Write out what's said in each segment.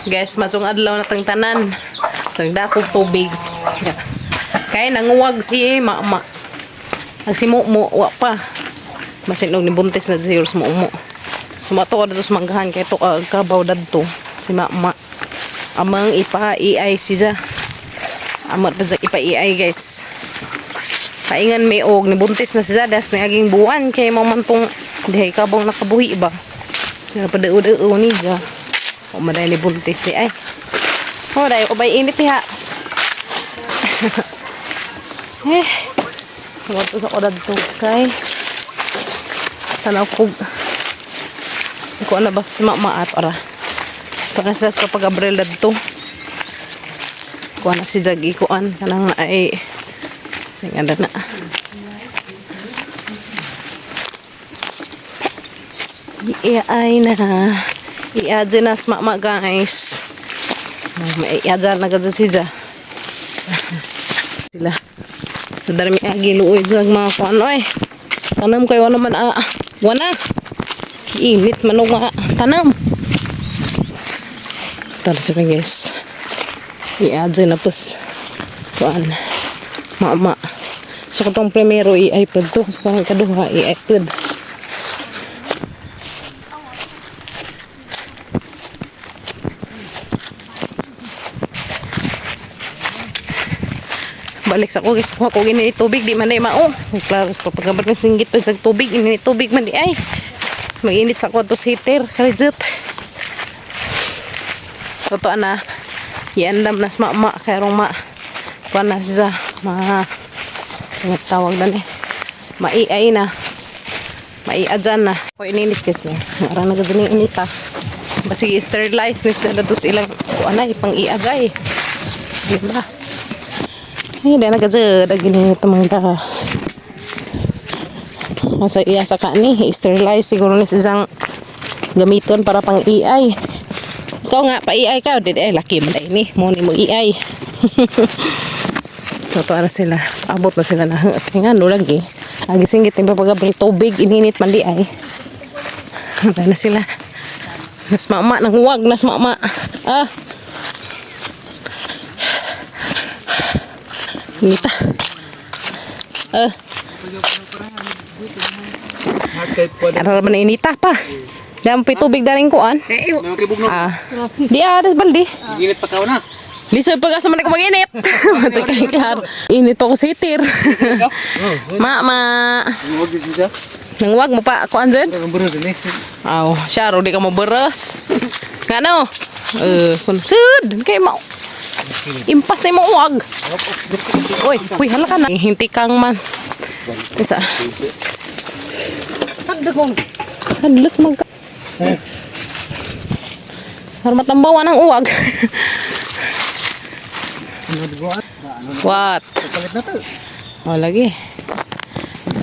Guys, masong adlaw na tang tanan. Sa nagdakog tubig. Yeah. Kaya nanguwag si mama. Ang si Mumu, wa pa. Masinog ni buntis na siguro si Mumu. Sumato ka dito sa manggahan kay to kabaw dadto si mama. Amang ipa iay siya. Amar pa sa ipa iay, guys. Paingan may og ni buntis na siya das ni aging buwan kay mo man tong dihay kabaw nakabuhi ba. Pero pa dao ni siya. O maday ni buntis ni ay. Oh, dahil ko ba init ha? Eh, sumato sa ko dadto kay tanaw ko ko na ba si mama at ora. Ito na sila sa Papa Gabriel dadto. Kuha na si Jag ikuan kanang ay sing na. Iay na. Iadya na sa mama, guys. May iadya na gad siya. Sila. Darmi agi luoy jag mga kuan oy. Tanam kayo wala man ah. Wana. Init man og mga tanam. Tara sa guys. Iadya na pos. Kuan. Mama. So katong primero i-iPad to. So katong ikaduha i-iPad. Balik sa ko guys, kuha ko gini tubig di man ay mao. Ay, klaro pa pagkabar ng singgit pa sa tubig, ini tubig man di ay. Mag-init sa ko to heater, karejut. So to na, iandam na sa mama, kay rong ma, kuha na siya, ma, ang tawag na ni, maiay na, maiadyan na. Ko ininit guys niya, marang nagadyan yung inita. Basig sterilize ni sila datos ilang, kuha na, ipang iagay. Di ba? Ay, di na kadya, dagini ito mga da. Masa iya sa ka ni, sterilize siguro ni siyang gamiton para pang EI. Ikaw nga, pa EI ka, di ay laki man ni, mo ni mo EI. Totoo na sila, abot na sila na. Kaya nga, no lagi. Agi singgit, yung pagkabril tubig, ininit man di ay. Wala na sila. Nas mama, nanghuwag, nas mama. Ah. Nita. Ah. Ara man inita pa. Dami pa tubig daling kuan. Ah. Di ah, baldi. Init pa ka na. Lisod pag asa man ako mag-init. Kay klaro. Init pa ko sa hitir. Mama. Huwag din siya. Nangwag mo pa kuan dyan? Ang beres ini. Aw, siya ro di ka mo beres. Ngano? Eh, kun sud kay mo. Impas na imong uwag. Uy, uy, hala ka na. Hinti kang man. Isa. Hadlok mag. Para matambawan ang uwag. What? Palit na to. Oh, lagi.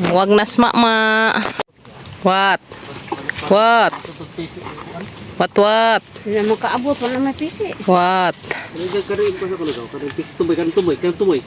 Huwag na smama. What? What? What, what? Hindi mo kaabot, wala may pisi. What? Tumoy kan tumoy kan tumoy.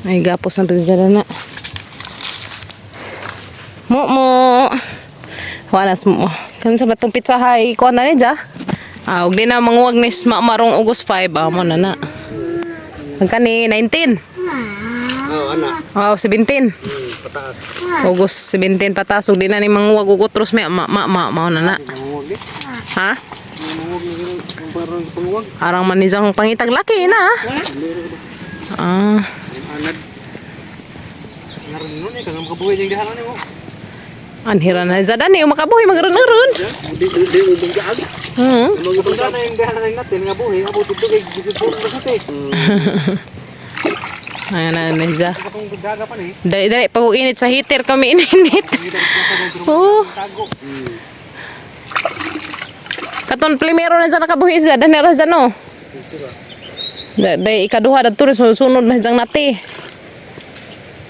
Ay, gapos na presidente na. Mo. Wala mo. Kan sa batong pizza hay kuan na ni ja. Ah, og di na manguwag ni marong August 5 ah mo na na. Ang kani 19. Oh, ana. Oh, 17. Pataas. August 17 patas og di na ni manguwag og utros may ma ma ma mao na na. Manguwag eh. Ha? Manguwag na gano'n. Ang parang panguwag. Arang man ni jang pangitag laki na. Ah. Anad. Ngaron nun eh. Kang makabuhi diyang dihanan eh mo. Anhira na za dani makabuhi magron-ron. Di di di ubang gaag. Ubang na yung dihanan natin nga buhi. Abot ito kay gisipon na sa te. Ayan na na za. Katong daga pa ni. Dali dali pag init sa heater kami ininit. Oh. Tago. Katon primero na sa nakabuhi sa dani ra sa no. Da day ikaduha dadto rin sunod na siyang nati.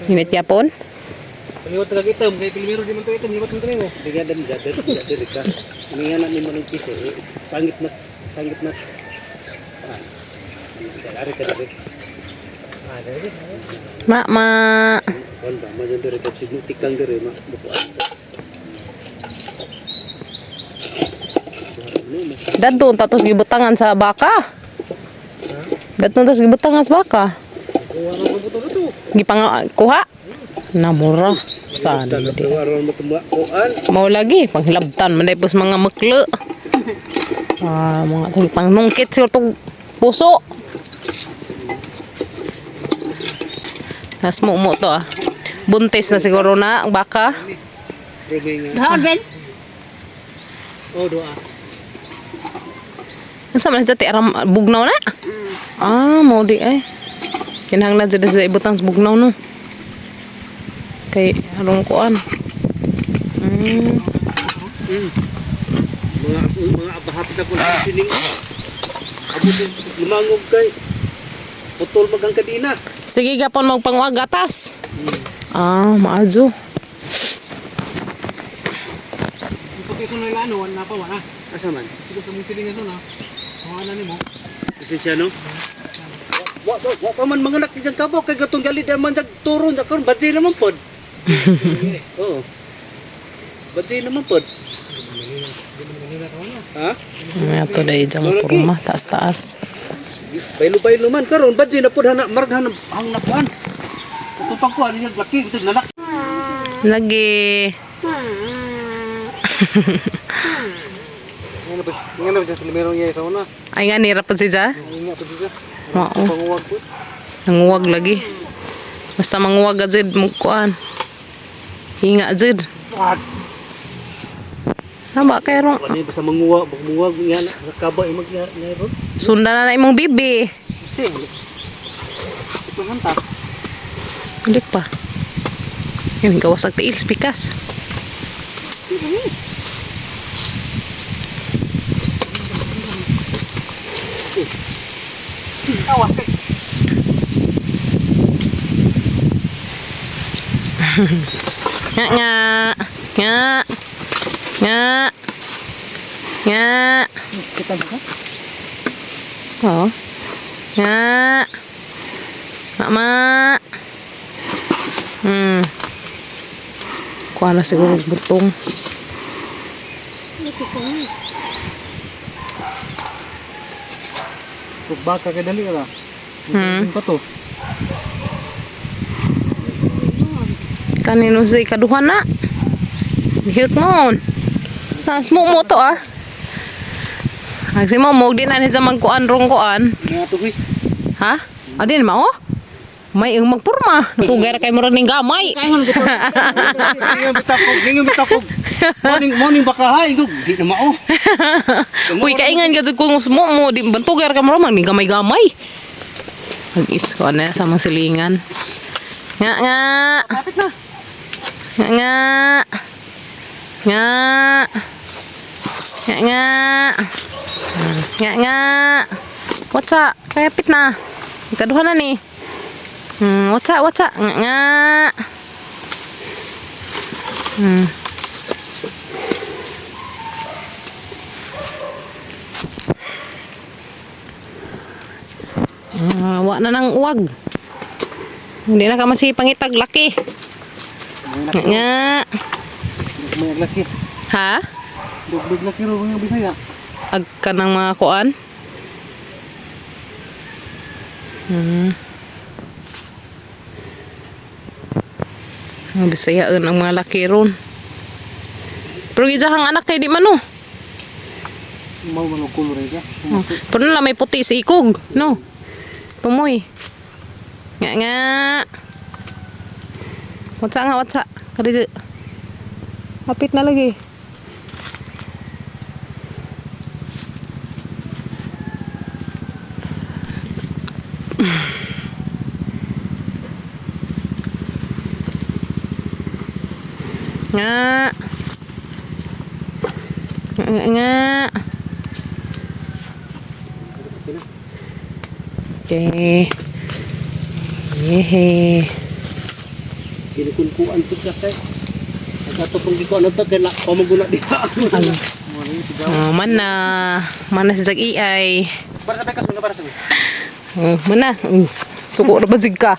Init yapon. Paliwat na itom kay primero di man to itom liwat man to nimo. Digadan gadan gadan ka. Ini nga na ni manong piso. Sangit mas sangit mas. Ah. Ari ka diri. Ah, diri. Ma ma. Kon ba mo diri kay signo tikang diri ma bukuan. Dadto tapos gibutangan sa baka. Dadto tapos gibutangan sa baka. Kuha na ko buto to. Gipang kuha. Namura sa di. Aron mo tumuha kuan. Mao lagi panghilabtan man pos mga mekle. Ah, mga pangnungkit siguro tong puso. Nas mo mo to ah. Buntis na siguro na ang baka. Rumi nga. Doon, Ben. Oh, doa. Unsa man sa ti aram bugnaw na? Ah, mao di ay. Kinahanglan jud sa ibutang sa bugnaw no. Kay arong kuan. Mga mga abahapit ako sa sining. Abot lumangog kay putol magang kadina. Sige gapon magpanguag gatas. Ah, maadyo. Pati sa nila ano, wala pa wala. Asa man? Ito sa mong silingan na. Wala nimo. Pasensya no. Wa wa wa pa man mga anak diyang kabo kay gatong gali di man jag turo na karon badri naman pod. Oo. Badri naman pod. Ha? Nga to dahil dyan porma, taas-taas. Baylo-baylo man karon badri na pod hana marag hana ang nakuan. Ito pang kuan niya laki ito nanak. Lagi. Ngano ba ngano ba sa meron niya sa una? Ay nga, nira po si Ja. Nga po siya. Oo. Panguwag po. Nanguwag lagi. Basta manguwag ka jud, mugkuan. Hinga jud. Haba kay rong. Wala basta manguwag, manguwag nga na kaba imag nga ron. Sundan na na imong bibi. Sing. Ito hanta. Hindi pa. Yun, gawas ang tiil, pikas. Nga nga. Nga. Nga. Nga. Kita ba? Oo. Nga. Mama. Kuha na siguro butong. Kung baka kay dali ra. Pa to. Kanino sa ikaduha na. Hilk mo. Taas mo mo to ah. Agsi mo mo di na ni sa magkuan rong kuan. Nga to kuy. Ha? Adin mao? May ang magpurma. Napugay ra kay murag ning gamay. Ningon bitakog, ningon bitakog. Morning morning baka ha, ingog di na mao. Uy, kaingan ka jud kung mo mo di bantugay ra ka murag ning gamay-gamay. Ag-is ko na sa mga silingan. Nga nga. Kapit na. Nga nga. Nga. Nga nga. Nga nga. Watsa, kayapit na. Ikaduha na ni. Watsa, watsa. Nga nga. Ah, wa na nang uwag. Hindi na ka masipangitag laki. Nga nga. May laki. Ha? Dugdug laki ro mga Bisaya. Ag ka ng mga kuan? Ang Bisayaan ang mga laki ron. Pero gijahang anak kay di man no. Mao man og kulor siya. Oh. Pero na lang may puti sa ikog. No. Pumoy. Nga nga. Watsa nga watsa. Kadi Kapit na lagi. Nga. Nga nga nga. Okay. Yehe. Kinikunkuan pud siya kay. Ang ato pong gikuan ta kay la pamaguna diha. Oh, mana. Mana si Jag EI. Para sa pekas para sa. Oh, mana. Suko na ba sig ka?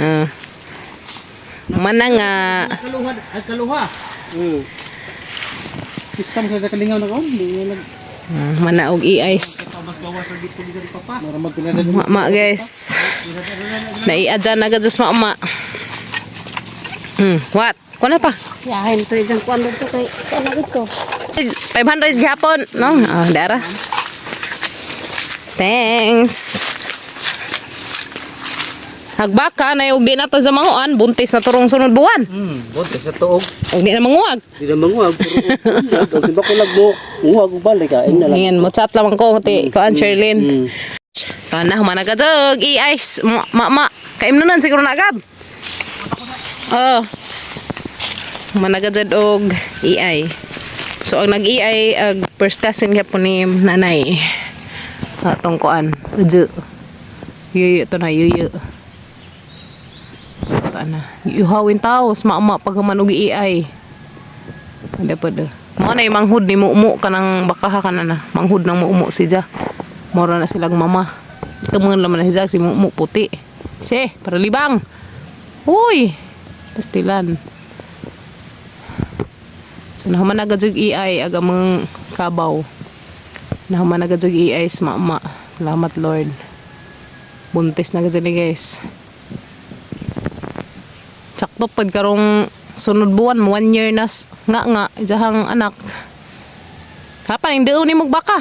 Ah. Mana nga. Kaluha, ang kaluha. System sa kalingaw na kaon, di nag Manaog i-ice. Mara magpinada. Mama guys. Naiadyan na agad sa mama. What? Kuna pa? Yahin to isang kuan dito kay kuan na ko. 500 gihapon, no? Oh, dara. Thanks. Hagbaka na yung di na to sa manguan, buntis na turong sunod buwan. Bote sa tuog. Ug di na manguag. Di na manguag pero ang simba ko lagbo, nguag og balik ka, ing na lang. Ngayon, mo chat lamang ko, ti, kuan, Sherlyn. Kana, humana ka dog, i-ice, ma, ma, ma. Kaimnunan siguro na agab. Oh. Humana ka dyan og EI. So, ang nag-EI, ag first cousin ka po ni nanay. Atong kuan. Uju. Yuyo to na, yuyo. So, ito na. Yuhawin tao, maama pag human og EI. Hindi pa do. Mo na yung manghud ni Mumu ka ng bakaha ka na na. Manghud ng Mumu si Ja. Mora na silang mama. Ito mga laman na si Ja, si Mumu puti. Si, para libang. Uy! Pastilan. So, nahuman agad yung EI, aga mong kabaw. Nahuman agad yung EI sa mama. Salamat, Lord. Buntis na agad ni guys. Sakto pag karong sunod buwan, one year na nga nga, ijahang anak. Kapan, hindi ni baka.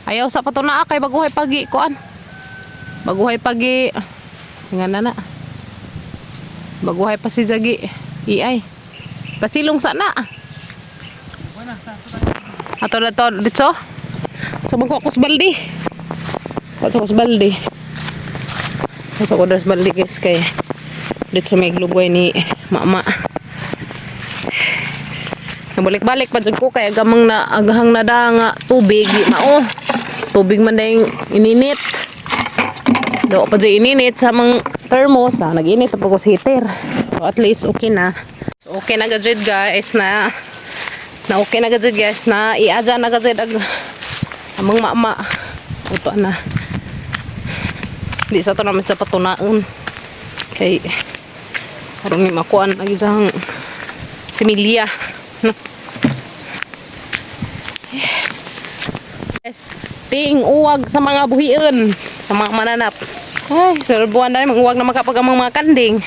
Ayaw sa patuna kay baguhay pagi kuan. Baguhay pagi nga na na. Baguhay pa si Jagi. Iay. Pasilong sana. Ato na to dito. Sa bangko ako sa balde. Ako sa balde. Sa ko sa balde guys kay dito may gluboy ni mama. Nabalik-balik pa jud ko kay agamang na agahang nada nga tubig di mao. Tubig man dayng ininit. Do pa jud ininit sa mang thermos, ah, nag-init pa ko sa heater. So at least okay na. So okay na gajud guys na na okay na gajud guys na iadya na gajud ag amang mama. Uto na. Di sa to namin sa patunaon. Kay karon ni makuan ang isang similya. No? Ting uwag sa mga buhion, sa mga mananap. Ay, sa buwan na rin, manguwag na makapag ang mga kanding.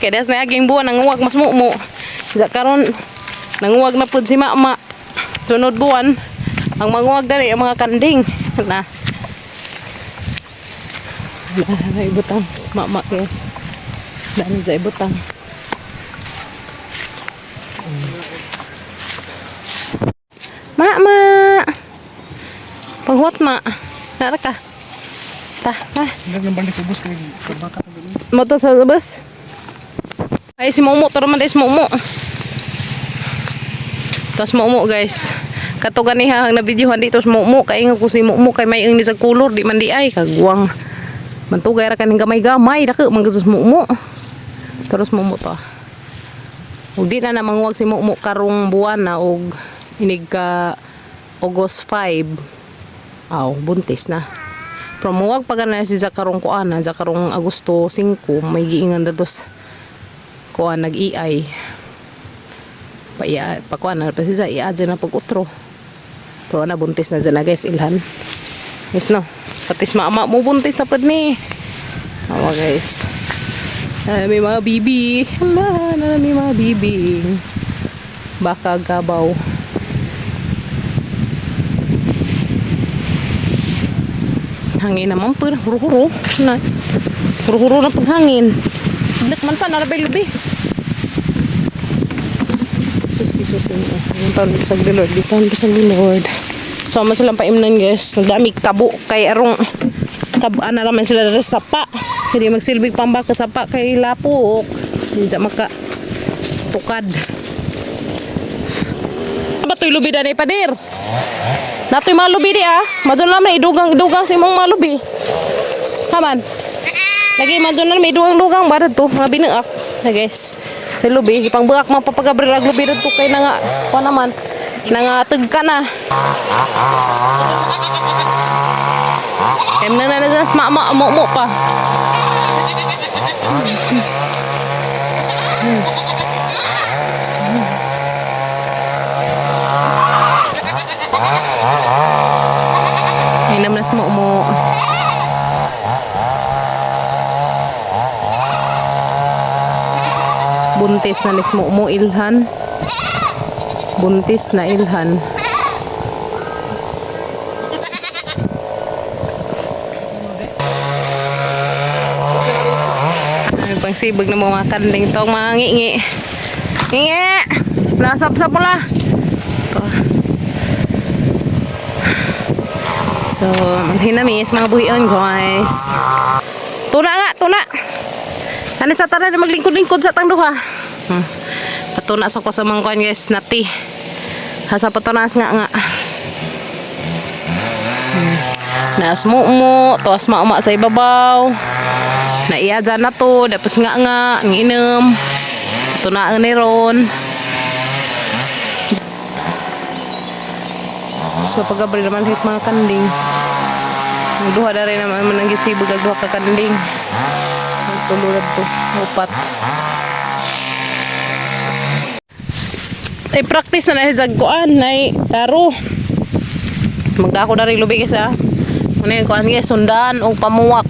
Kaya das na aging buwan, nanguwag mas mumo. Sa karon nanguwag na pud si mama. Sunod buwan, ang manguwag dali ang mga kanding. Na. Na, ibutang si mama guys. Dami sa ibutang. Mama! Paghuwat ma. Nara ka. Ta, ta. Nang balik ubos kay baka. Moto sa bus. Ay, si Momo. Tara man si Momo. Tapos Momo, guys. Kato ganiha ang nabidyohan dito sa Momo. Kay nga ko si Momo kay may ang ni sa kulor. Di man di ay. Kagwang. Mantugay ra kaning gamay-gamay. Dako man sa Momo. Terus Momo to. Ug di na na manguwag si Momo karong buwan na og inig ka August 5. Aw, buntis na. Pero muwag pa na si Zakarong kuan na, Zakarong Agosto 5, may giingan datos kuan nag-EI. Pa iya, pa kuan na pa siya iya na pag utro. Pero na buntis na dyan na guys, ilhan. Yes no. Patis mama mo buntis na pud ni. Awa guys. Ah, may mga bibi. Hala, na may mga bibi. Baka gabaw. Hangin naman po. Huro-huro. Na. Huro-huro na paghangin. Blik man pa, narabay lubi. Susi, susi. Yung taon sa the Lord. Dito sa the Lord. So, ama silang paimnan guys. Ang dami kabo kay arong kabaan na naman sila dere sa sapa. Hindi magsilbig pambaka sapa kay lapok. Hindi sa maka tukad. Ba to'y lubi danay pader? Nato'y malubi di ah. Madun lang na idugang-dugang sa imong malubi. Haman. Lagi madun na may idugang-dugang ba to mga binuak. Na guys. Sa lubi ipang buak mapapagabril ag lubi dito kay na nga pa naman. Nangatag ka na. Em na na na sa mama mo mo pa. Yes. Inam na sa mo. Buntis na nismo mo ilhan. Buntis na ilhan. Ay, pangsibag na mga kanding to, mga ngingi. Ngingi! Lasap-sap mo la. Ito. So, manhinamis mga buhion, guys. Tuna nga, tuna! Ano sa tanan na maglingkod-lingkod sa tang duha. Patuna sa ko sa mga kuan, guys, nati. Hasa patunas nga nga. Naas mo mo, tuas mauma sa ibabaw. Naiya dyan na to, tapos nga nga, ang inom. Tunaan ni Ron. Tapos mapagabri naman guys mga kanding. Ang duha na rin naman man ang gisibog ang duha ka kanding. Ang tulurad to, upat. Ay practice na na sa kuan ay karo. Magdako na rin lubi guys ah. Ano yung kuan guys, sundan o pamuwak.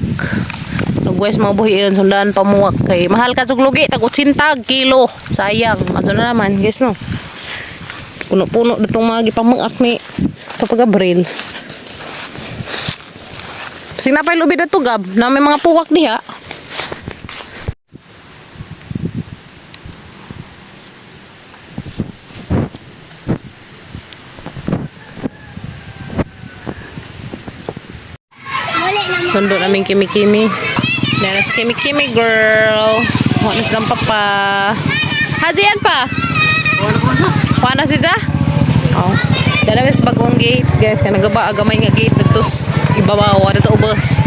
Nagwes mga buhiin, sundan pamuwak. Kay mahal ka tug lugi, tag 80 kilo. Sayang, ato na naman guys no. Puno-puno datong mga gipamangak ni Papa Gabriel. Sinapay lubi dato Gab, na may mga puwak diha. Muli na mo. Sundo namin kimi-kimi. Yan si kimi-kimi girl. Wala na silang papa. Haji yan pa. Wala na siya? Oh. Dala sa bagong gate guys. Kaya nagaba agamay nga gate. Datos ibabaw. Dato ubos.